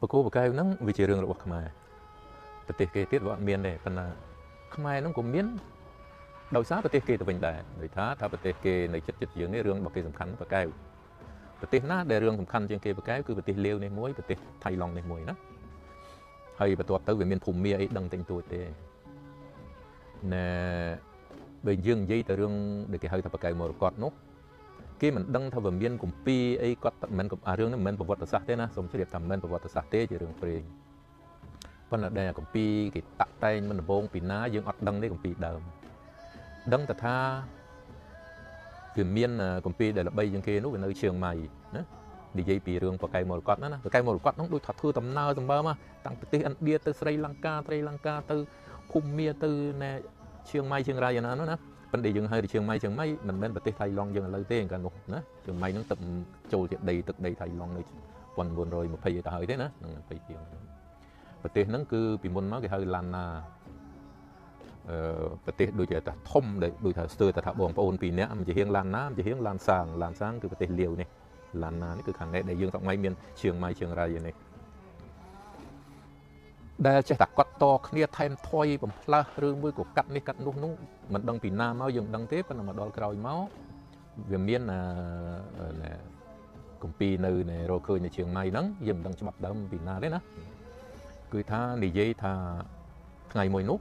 បកគោបកែវហ្នឹងវាជារឿងរបស់ខ្មែរប្រទេសគេទៀតវាអត់មានទេប៉ុន្តែខ្មែរហ្នឹងក៏មានដោយសារប្រទេសគេទៅវិញដែរដោយថាប្រទេសគេនៅចិត្តចិត្តយើងនេះរឿងរបស់គេសំខាន់បកែវប្រទេសណាដែលរឿងសំខាន់ជាងគេបកែវគឺប្រទេសលាវនេះមួយប្រទេសថៃឡង់នេះមួយណាហើយបន្ទាប់ទៅវាមានភូមិអីដឹងតែងទួចទេណែបើយើងនិយាយទៅរឿងដែលគេហៅថាបកែវមរកតនោះគេមិនដឹងថាវាមានគម្ពីរអីគាត់មិនអារឿងនេះមិនមែនប្រវត្តិសាស្ត្រទេណាសូមជ្រាបថាមិនមែនប្រវត្តិសាស្ត្រទេជារឿងព្រេងប៉ុន្តែដែលគម្ពីរគេតាក់តែងមិនដំបូងពីណាយើងអត់ដឹងទេគម្ពីរដើមដឹងតែថាវាមានគម្ពីរដែលល្បីជាងគេនោះវានៅឈៀងម៉ៃណានិយាយពីរឿងបកែវមរកតណាបកែវមរកតនោះដូចថាធ្វើដំណើរសម្បើមតាំងប្រទេសឥណ្ឌាទៅស្រីលង្កាស្រីលង្កាទៅភូមាទៅណែឈៀងម៉ៃឈៀងរ៉ៃយ៉ាងណានោះណាប៉ុន្តែយើងហៅទៅឈៀងម៉ៃឈៀងម៉ៃមិនមែនប្រទេសថៃឡង់យើងឥឡូវទេកាលនោះណាឈៀងម៉ៃហ្នឹងទឹកចូលជាដីទឹកដីថៃឡង់នៅ1920ទៅហើយទេណាហ្នឹង20ជាងប្រទេសហ្នឹងគឺពីមុនមកគេហៅឡានណាប្រទេសដូចជាថាធំដូចថាស្ទើរតែថាបងប្អូនពីរនាក់មួយជាហៀងឡានណាមួយជាហៀងឡានសាងឡានសាងគឺប្រទេសលាវនេះឡានណានេះគឺខាងនេះដែលយើងថ្ងៃមានឈៀងម៉ៃឈៀងរ៉ៃនេះដែលចេះតែកត់តគ្នាថែមថយបំផ្លើសរឿងមួយក៏កាត់នេះកាត់នោះនោះមិនដឹងពីណាមកយើងមិនដឹងទេប៉ុន្តែមកដល់ក្រោយមកវាមានគម្ពីរនៅរកឃើញនៅឈៀងម៉ៃហ្នឹងយើងមិនដឹងច្បាប់ដើមពីណាទេណាគឺថានិយាយថាថ្ងៃមួយនោះ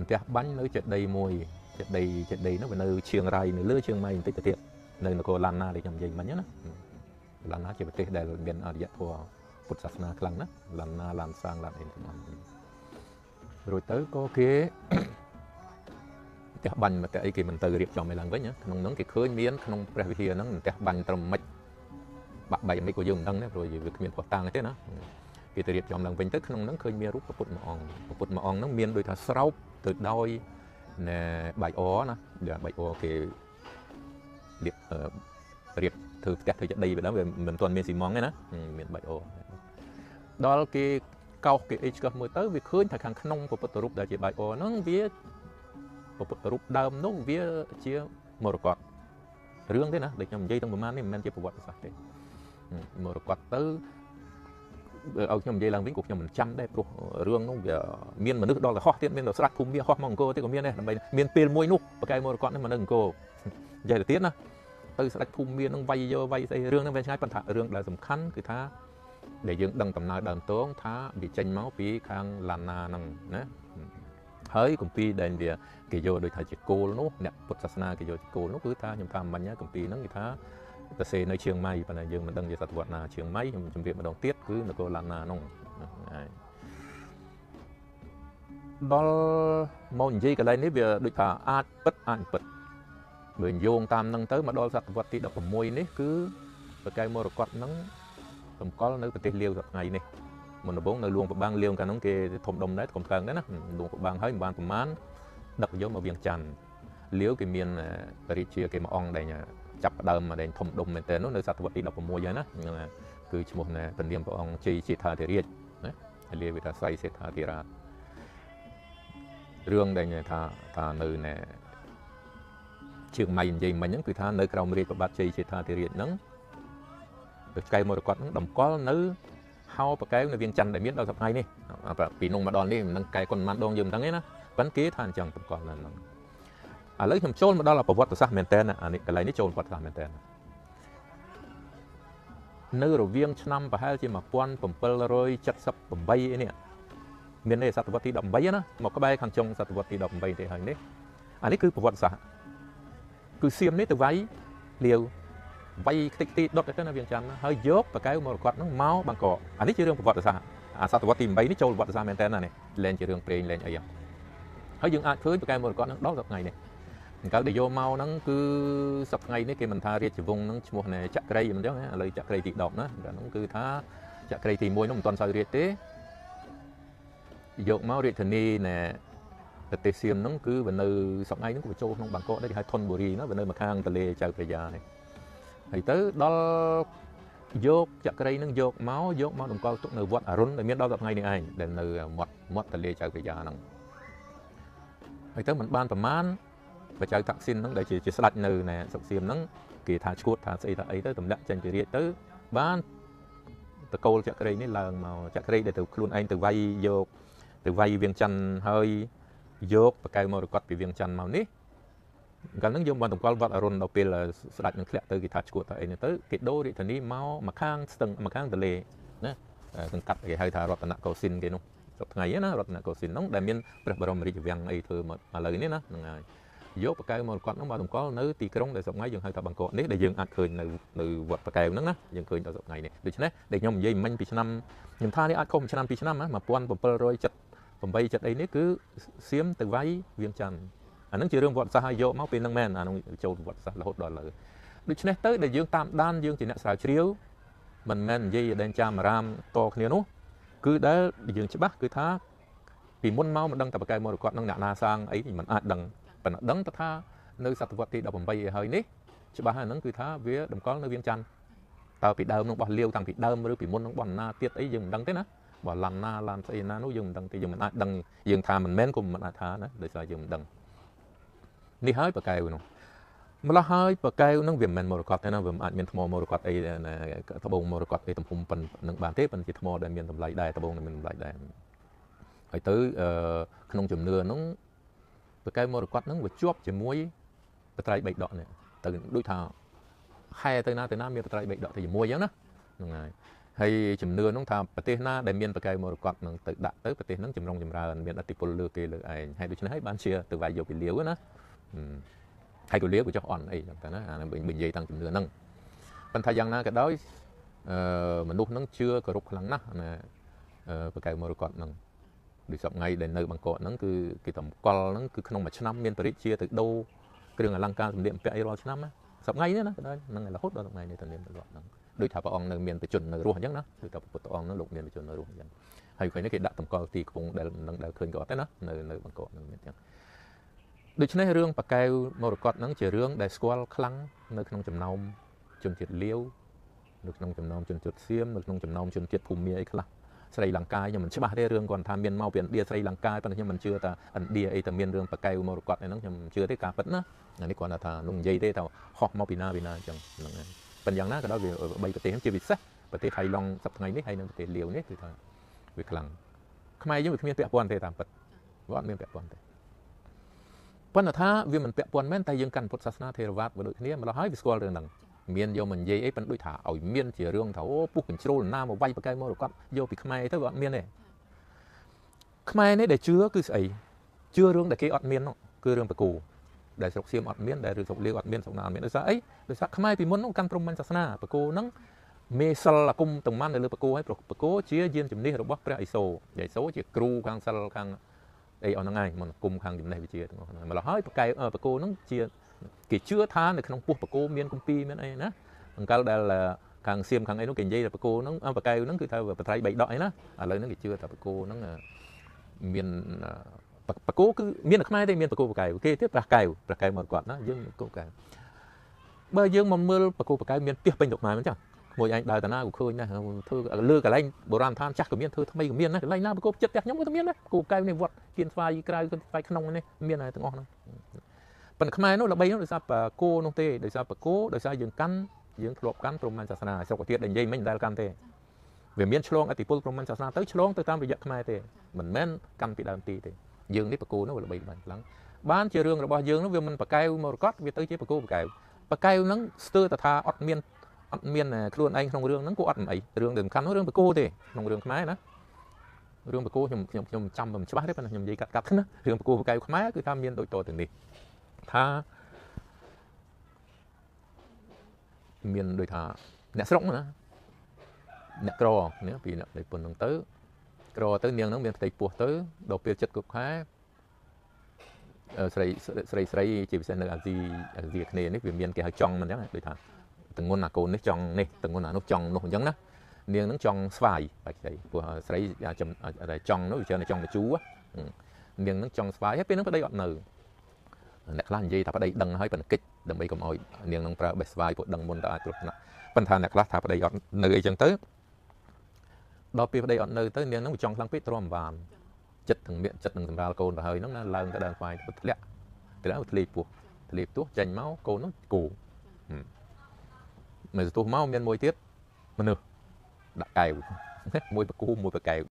ផ្ទះបាញ់នៅចេតិយមួយចេតិយចេតិយនោះវានៅឈៀងរ៉ៃនៅលើឈៀងម៉ៃបន្តិចទៅទៀតនៅនគរឡានណាដែលខ្ញុំនិយាយមិញណាឡានណាជាប្រទេសដែលមានអរិយធម៌ពុទ្ធសាសនាខ្លាំងណាឡានណាឡានសាងឡានអីទាំងអស់រួចទៅក៏គេផ្ទះបាញ់មកតែអីគេមិនទៅរៀបចំឲ្យឡើងវិញក្នុងហ្នឹងគេឃើញមានក្នុងព្រះវិហារហ្នឹងផ្ទះបាញ់ត្រឹមមិនបាក់បែកមិនក៏យើងមិនដឹងដែរព្រោះវាគ្មានភស្តុតាងទេណាគេទៅរៀបចំឡើងវិញទៅក្នុងហ្នឹងឃើញមានរូបព្រះពុទ្ធមួយអង្គព្រះពុទ្ធមួយអង្គហ្នឹងមានដូចថាស្រោបទៅដោយណែបាយអណាបាយអគេរៀបរៀបធ្វើផ្ទះធ្វើចេតិយបែបហ្នឹងវាមិនទាន់មានស៊ីម៉ងទេណាមានបាយអដល់គេកោសគេអីឆ្កឹះមើលទៅវាឃើញថាខាងក្នុងព្រះពុទ្ធរូបដែលជាបាយអហ្នឹងវាព្រះពុទ្ធរូបដើមនោះវាជាមរកតរឿងទេណាដូចខ្ញុំនិយាយទាំងប្រហែលនេះមិនមែនជាប្រវត្តិសាស្ត្រទេមរកតទៅឲ្យខ្ញុំនិយាយឡើងវិញក៏ខ្ញុំមិនចាំដែរព្រោះរឿងនោះវាមានមនុស្សដល់ទៅហោះទៀតមានដល់ស្រាច់ភូមិមាសហោះមកអង្គរទៀតក៏មានដែរដើម្បីមានពេលមួយនោះបកែមរកតនេះមកនៅអង្គរនិយាយទៅទៀតណាទៅស្ដេចភូមិមាននឹងវាយយកវាយស្អីរឿងហ្នឹងវាឆ្ងាយប៉ុន្តែរឿងដែលសំខាន់គឺថាដែលយើងដឹងដំណើរដើមតងថាវាចេញមកពីខាងឡានណាហ្នឹងណាហើយគម្ពីរដែលវាគេយកដូចថាជាគោលនោះអ្នកពុទ្ធសាសនាគេយកជាគោលនោះគឺថាខ្ញុំថាមិញគម្ពីរហ្នឹងគេថាទៅសេនៅឈៀងម៉ៃប៉ុន្តែយើងមិនដឹងជាសតវត្សណាឈៀងម៉ៃខ្ញុំជម្រាបម្ដងទៀតគឺនគរឡានណានោះហើយដល់មកនិយាយកន្លែងនេះវាដូចថាអាចពិតអាចពិតបើយោងតាមនឹងទៅមកដល់សតវត្សទី16នេះគឺបកែវមរកតហ្នឹងតម្កល់នៅប្រទេសលាវសប្តាហ៍នេះមុនដំបូងនៅលួងប្របាំងលាវកាលនោះគេធំដុំដែរកុំកើងដែរណាលួងប្របាំងហើយមិនបានប្រមាណដឹកយកមកវៀងច័ន្ទលាវគេមានរាជាគេមួយអង្គដែលចាប់ដើមដែលធំដុំមែនតើនោះនៅសតវត្សទី16ហើយណាគឺឈ្មោះណែពនាមព្រះអង្គជ័យជេដ្ឋាធិរាជណាលាវវាថាសៃសេដ្ឋាធិរាជរឿងដែលថានៅណែជើងម៉ៃនិយាយមិញហ្នឹងគឺថានៅក្រោមរាជប្របាទជ័យជេដ្ឋាធិរាជហ្នឹងបកែវមរកតហ្នឹងតម្កល់នៅហោបកែវនៅវៀងច័ន្ទដែលមានដល់សប្តាហ៍នេះពីនោះមកដល់នេះមិនដឹងកែគុណប៉ុន្មានដងយើងមិនដឹងទេណាប៉ុន្តែគេថាអញ្ចឹងតម្កល់នៅហ្នឹងឥឡូវខ្ញុំចូលមកដល់ប្រវត្តិសាស្ត្រមែនតើអានេះកន្លែងនេះចូលប្រវត្តិសាស្ត្រមែនតើនៅរវាងឆ្នាំប្រហែលជា1778នេះមានទេសតវត្សទី18ណាមកក្បែរខាងចុងសតវត្សទី18ទេហើយនេះអានេះគឺប្រវត្តិសាស្ត្រគឺសៀមនេះទៅវាយលាវវាយខ្ទេចទីដុតទៅណាវៀងច័ន្ទហើយយកបកែវមរកតហ្នឹងមកបាងកកអានេះជារឿងប្រវត្តិសាស្ត្រអាសតវត្សទី8នេះចូលប្រវត្តិសាស្ត្រមែនតើណានេះលែងជារឿងព្រេងលែងអីហើយយើងអាចឃើញបកែវមរកតហ្នឹងដល់សប្តាហ៍នេះកាលដែលយកមកហ្នឹងគឺសប្តាហ៍នេះគេមិនថារាជវង្សហ្នឹងឈ្មោះណែចក្រីមិនចឹងណាឥឡូវចក្រីទី10ណាកាលហ្នឹងគឺថាចក្រីទី1នោះមិនទាន់សោយរាជទេយកមករាជធានីណែប្រទេសសៀមហ្នឹងគឺវានៅសប្តាហ៍ហ្នឹងក៏ចូលក្នុងបាងកកដែរគេហៅថុនបុរីណាវានៅម្ខាងទន្លេចៅព្រះយានេះហើយទៅដល់យកចក្រីហ្នឹងយកមកតម្កល់ទុកនៅវត្តអរុណដែលមានដល់សប្តាហ៍នេះឯងដែលនៅមាត់ទន្លេចៅព្រះយាហ្នឹងហើយទៅមិនបានប្រមាណបច្ចៅតាក់ស៊ីនហ្នឹងដែលជាស្ដេចនៅណែស្រុកសៀមហ្នឹងគេថាឈួតថាស្អីថាអីទៅទម្លាក់ចេញពីរាជទៅបាន តកូលចក្រីនេះឡើងមកចក្រីដែលទៅខ្លួនឯងទៅវាយយកទៅវាយវៀងច័ន្ទហើយយកបកៅមរកតពីវៀងច័ន្ទមកនេះកាលហ្នឹងយើងបានតម្កល់វត្តអរុណដល់ពេលស្ដេចនឹងធ្លាក់ទៅគេថាឈួតទៅអីនេះទៅគេដូររាជធានីមកមកខាងស្ទឹងមកខាងទន្លេណាសង្កាត់គេហៅថារតនកោសិនគេនោះសប្តាហ៍ថ្ងៃណារតនកោសិននោះដែលមានព្រះបរមរាជវាំងអីធ្វើមកឥឡូវនេះណាហ្នឹងហើយយកបកៅមរកតហ្នឹងមកតម្កល់នៅទីក្រុងដែលសប្តាហ៍យើងហៅថាបាងកកនេះដែលយើងអាចឃើញនៅវត្តបកៅហ្នឹងណាយើងឃើញដល់សប្តាហ៍នេះដូច្នេះដែលខ្ញុំនិយាយមិញពីឆ្នាំខ្ញុំថានេះអាចខុសមួយឆ្នាំពីរឆ្នាំណា1778ចិត្តអីនេះគឺសៀមទៅវាយវៀងច័ន្ទអានឹងជារឿងវត្តសាស្ត្រហើយយកមកពេលហ្នឹងមែនអានឹងចូលវត្តសាស្ត្ររហូតដល់ឥឡូវដូច្នេះទៅដែលយើងតាមដានយើងជាអ្នកស្រាវជ្រាវមិនមែននិយាយដែនចាមរាមតគ្នានោះគឺដែលយើងច្បាស់គឺថាពីមុនមកមិនដឹងតែបកែមរកតនឹងអ្នកណាសាងអីមិនអាចដឹងប៉ុន្តែដឹងទៅថានៅសតវត្សទី18ហើយនេះច្បាស់ហើយហ្នឹងគឺថាវាតម្កល់នៅវៀងច័ន្ទតើពីដើមនឹងបោះលាវតាំងពីដើមឬពីមុននឹងបោះណាទៀតអីយើងមិនដឹងទេណាបើឡានណាឡានស្អីណានោះយើងមិនដឹងទេយើងមិនអាចដឹងយើងថាមិនមែនក៏មិនអាចថាណាដោយសារយើងមិនដឹងនេះហើយបកែវនោះម្ល៉េះហើយបកែវនឹងវាមិនមែនមរកតទេណាវាមិនអាចមានថ្មមរកតអីត្បូងមរកតអីទំហំប៉ុណ្ណឹងបានទេប៉ុន្តែជាថ្មដែលមានតម្លៃដែរត្បូងដែលមានតម្លៃដែរហើយទៅក្នុងជំនឿនោះបកែវមរកតនឹងវាជាប់ជាមួយបត្រៃបីដកនេះទៅដូចថាហែទៅណាទៅណាមានបត្រៃបីដកទៅជាមួយអញ្ចឹងណាហ្នឹងហើយហើយជំនឿនោះថាប្រទេសណាដែលមានបកែវមរកតនឹងទៅដាក់ទៅប្រទេសហ្នឹងចម្រុងចម្រើនមានឥទ្ធិពលលើគេលើឯងហើយដូច្នេះហើយបានជាទៅវាយយកពីលាវណាហើយក៏លាវក៏ចុះអន់អីចឹងតែណាអានឹងនិយាយតាំងជំនឿហ្នឹងប៉ុន្តែយ៉ាងណាក៏ដោយមនុស្សហ្នឹងជឿគោរពខ្លាំងណាស់ណាបកែវមរកតហ្នឹងដូចសប្ងៃដែលនៅបាងកកហ្នឹងគឺគេតម្កល់ហ្នឹងគឺក្នុងមួយឆ្នាំមានបរិជាទៅដូរគ្រឿងអលង្ការសម្លៀកបំពាក់អីរាល់ឆ្នាំណាសប្ងៃនេះណាក៏ដោយហ្នឹងរហូតដល់ថ្ងៃនេះទៅមានទម្លាប់ហ្នឹងដូចថាព្រះអង្គនៅមានបជននៅរស់អញ្ចឹងណាដូចថាពុទ្ធអង្គហ្នឹងលោកមានបជននៅរស់អញ្ចឹងហើយឃើញនេះគេដាក់តម្កល់ទីខ្ពង់ដែលមិនដឹងដែលឃើញក៏អត់ទេណានៅបាងកកហ្នឹងមានអញ្ចឹងដូច្នេះរឿងបកែវមរកតហ្នឹងជារឿងដែលស្គាល់ខ្លាំងនៅក្នុងចំណោមជនជាតិលាវនៅក្នុងចំណោមជនជាតិសៀមនៅក្នុងចំណោមជនជាតិភូមាអីខ្លះស្រីលង្កាខ្ញុំមិនច្បាស់ទេរឿងគាត់ថាមានមកពីឥណ្ឌាស្រីលង្កាប៉ុន្តែខ្ញុំមិនជឿថាឥណ្ឌាអីតែមានរឿងបកែវមរកតអីហ្នឹងខ្ញុំមិនជឿទេការពិតណានេះគាត់ថាលោកនិយាយទេថាហោះមកពីណាពីណាអញ្ចឹងហ្នឹងហើយប៉ុន្តែយ៉ាងណាក៏ដោយវាបីប្រទេសជាពិសេសប្រទេសថៃឡង់សប្តាហ៍ថ្ងៃនេះហើយនិងប្រទេសលាវនេះគឺថាវាខ្លាំងខ្មែរយើងវាគ្មានពាក់ព័ន្ធទេតាមពិតវាអត់មានពាក់ព័ន្ធទេប៉ុន្តែថាវាមិនពាក់ព័ន្ធមែនតែយើងកាន់ពុទ្ធសាសនាថេរវាទវាដូចគ្នាម្ល៉េះហើយវាស្គាល់រឿងហ្នឹងមានយកមកនិយាយអីប៉ុន្តែដូចថាឲ្យមានជារឿងថាអូពុះកញ្ជ្រោលណាមកវាយបកែមរកតយកពីខ្មែរទៅវាអត់មានទេខ្មែរនេះដែលជឿគឺស្អីជឿរឿងដែលគេអត់មាននោះគឺរឿងបកគោដែលស្រុកសៀមអត់មានដែលរឿងស្រុកលាវអត់មានស្រុកណាអត់មានដោយសារអីដោយសារខ្មែរពីមុននោះកាន់ព្រហ្មញ្ញសាសនាបកគោហ្នឹងមេសិលអាគមទាំងម៉ាន់នៅលើបកគោហើយបកគោជាយានជំនិះរបស់ព្រះឥសូរឥសូរជាគ្រូខាងសិលខាងអីអស់ហ្នឹងហើយមន្តគុំខាងចំណេះវិជ្ជាទាំងអស់ហ្នឹងម្ល៉េះហើយបកែបកគោហ្នឹងជាគេជឿថានៅក្នុងពោះបកគោមានគម្ពីរមានអីណាអង្កលដែលខាងសៀមខាងអីនោះគេនិយាយថាបកគោហ្នឹងបកែវហ្នឹងគឺថាបត្រៃបីដកអីណាឥឡូវហ្នឹងគេជឿថាបកគោហ្នឹងមានបកគោគឺមានតែខ្មែរទេមានបកគោបកែវគេទៀតប្រាស់កែវប្រាស់កែវមកគាត់ណាយើងបកគោកែវបើយើងមកមើលបកគោបកែវមានផ្ទះពេញស្រុកខ្មែរមិនចឹងមួយឯងដើរតាណាក៏ឃើញដែរធ្វើលើកន្លែងបុរាណដ្ឋានចាស់ក៏មានធ្វើថ្មីក៏មានណាកន្លែងណាបកគោចិត្តផ្ទះខ្ញុំក៏មានដែរបកគោកែវនេះវត្តគៀនស្វាយក្រៅគៀនស្វាយក្នុងនេះមានហើយទាំងអស់ហ្នឹងប៉ុន្តែខ្មែរនោះល្បីនោះដោយសារបកគោនោះទេដោយសារបកគោដោយសារយើងកាន់យើងធ្លាប់កាន់ព្រហ្មញ្ញសាសនាស្រុកទៀតដែលនិយាយមិញមិនដែលកាន់ទេវាមានឆ្លងឥទ្ធិពលព្រហ្មញ្ញសាសនាទៅឆ្លងទៅតាមរយៈខ្មែរទេមិនមែនកាន់ពីដើមទីទេយើងនេះបកគោនោះវាល្បីបានខ្លាំងបានជារឿងរបស់យើងនោះវាមិនបកែវមរកតវាទៅជាបកគោបកែវបកែវហ្នឹងស្ទើរតែថាអត់មានខ្លួនឯងក្នុងរឿងហ្នឹងក៏អត់មិនអីរឿងដែលសំខាន់នោះរឿងបកគោទេក្នុងរឿងខ្មែរណារឿងបកគោខ្ញុំខ្ញុំខ្ញុំចាំមិនច្បាស់ទេប៉ុន្តែខ្ញុំនិយាយកាត់កាត់ណារឿងបកគោបកែវខ្មែរគឺថាមានដូចតទៅនេះថាមានដូចថាអ្នកស្រុកណាអ្នកក្រនេះពីអ្នកប្តីពុនហ្នឹងទៅក្រទៅនាងហ្នឹងមានផ្ទៃពោះទៅដល់ពេលចិត្តគ្រប់ខែស្រីស្រីស្រីជាពិសេសនៅអាស៊ីគ្នានេះវាមានគេហៅចង់មិនអញ្ចឹងដូចថាតងន់អាកូននេះចង់នេះតងន់អានោះចង់នោះអញ្ចឹងណានាងហ្នឹងចង់ស្វាយបាច់ស្រីព្រោះស្រីចង់នោះវាច្រើនចង់មជូរនាងហ្នឹងចង់ស្វាយហើយពេលហ្នឹងប្តីអត់នៅអ្នកខ្លះនិយាយថាប្តីដឹងហើយប៉ុន្តែកិច្ចដើម្បីកុំឲ្យនាងនឹងប្រើបេះស្វាយព្រោះដឹងមុនតើអាចគ្រោះថ្នាក់ប៉ុន្តែអ្នកខ្លះថាប្តីអត់នៅអីចឹងទៅដល់ពេលប្តីអត់នៅទៅនាងនឹងចង់ខ្លាំងពេកទ្រាំបានចិត្តទាំងមាកចិត្តនឹងសម្រាលកូនទៅហើយហ្នឹងណាឡើងទៅដើមស្វាយទៅធ្លាក់ធ្លាក់ធ្លាយពោះធ្លាយផ្ទោះចេញមកកូនហ្នឹងគោ មកទោះមកមានមួយទៀតមនុស្ស ដាក់កែវមួយប្រគូមួយប្រកែវ។